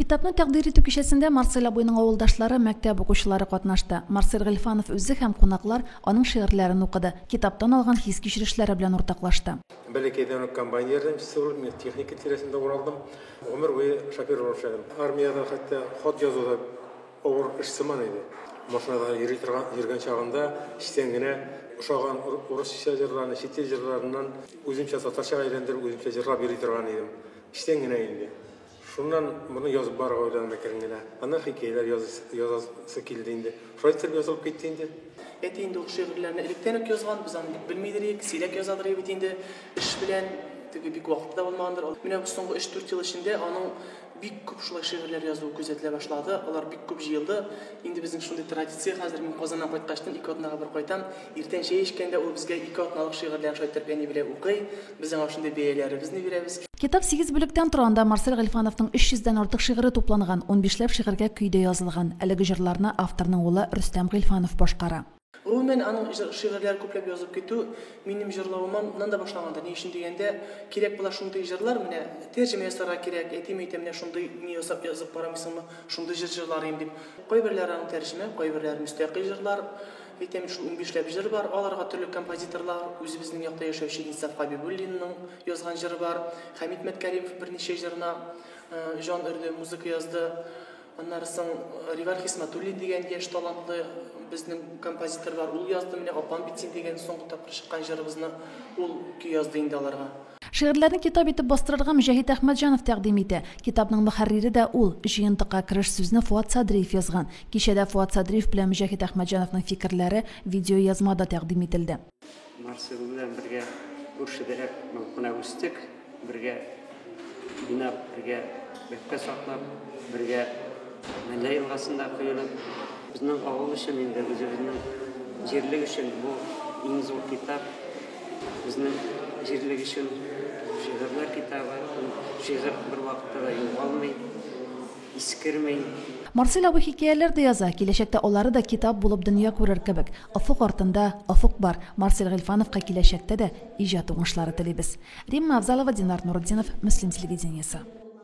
Китапны тәкъдир итү кичәсендә Марсель абыйның авылдашлары, мәктәп укучылары катнашты. Марсель Гыйльфанов үзе һәм кунаклар аның шигырьләрен укыды, китаптан алган хис-кичерешләре белән уртаклашты. Бәләкәйдән үк комбайн ярдәмчесе булып, мин техника тирәсендә уралдым. Гомер буе шофер булып эшләдем. Армиядә хәтта хат язу да авыр эш сыман иде. Машинада йөри торган, йөргән чагында эчтән генә ошаган урысча җырларны, чит ил җырларыннан үземчә татарчага әйләндереп, үземчә җырлап йөри торган идем. Эчтән генә инде. Шуннан моны язып барырга уйладым әкрен генә. Аннан хикәяләр язасы килде инде. Шулай иттереп язылып китте инде. Әти инде ул шигырьләрне электән үк язган, без аны бик белмидер идек, сирәк язадыр иде бит инде. Эш белән теге бик вакыты да булмагандыр. Менә бу соңгы өч-дүрт ел эчендә аның бик күп шулай шигырьләр язуы күзәтелә башлады. Алар бик күп җыелды. Инде безнең шундый традиция хәзер, мин Казаннан кайткачтын ике атнага бер кайтам. Иртән чәй эчкәндә ул безгә ике атналык шигырьләрен шулай иттереп әни белән укый. Без аңа шундый бәяләребезне бирәбез. Китап сигез бүлектән тора, анда Марсель Гыйльфановның 300 дән артык шигыре тупланган, унбишләп шигырьгә көй дә язылган. Әлеге җырларны авторның улы Рөстәм Гыйльфанов башкара. Гомумән, аның шигырьләр күпләп язып китү минем җырлавымнан да башлангандыр. Ни өчен дигәндә, кирәк була шундый җырлар, менә тәрҗемә ясарга кирәк, әтием әйтә, менә шундый ни ясап язып карамыйсыңмы, шундый җыр җырларыем дип. Кайберләре аның тәрҗемә, кайберләре мөстәкыйль җырлар. Әйтәм, шул унбишләп җыр бар, аларга төрле композиторлар, үзебезнең якта яшәүче Инсаф Хәбибуллинның язган җыры бар, Хәмит Мәткәримов берничә җырына җан өрде, музыка язды. Аннары соң Риваль Хисмәтуллин дигән яшь талантлы безнең композитор бар, ул язды менә Апам бит син дигән соңгы тапкыр чыккан җырыбызны, ул көй язды инде аларга. Шигырьләрне китап итеп бастырырга Мөҗәһит Әхмәтҗанов тәкъдим итә. Китапның мөхәррире дә ул. Җыентыкка кереш сүзне Фоат Садриев язган. Кичәдә Фоат Садриев белән Мөҗәһит Әхмәтҗановның фикерләре видеоязма да тәкъдим ителде. Марсель белән бергә күршедәрәк булып кына үстек. Бергә уйнап, бергә бәбкә саклап, бергә Мәллә елгасында коенып. Безнең авыл өчен инде, үзебезнең җирлек өчен бу иң зур китап. Безнең җирлек өчен шигырьләр китабы. Ул шигырь бервакытта да югалмый, искерми. Марсель абый хикәяләр дә яза, киләчәктә алары да китап булып дөнья күрер кебек. Офык артында офык бар, Марсель Гыйльфановка киләчәктә дә иҗат уңышлары телибез. Римма Авзалова, Динар Нуретдинов, Мөслим телевидениесе.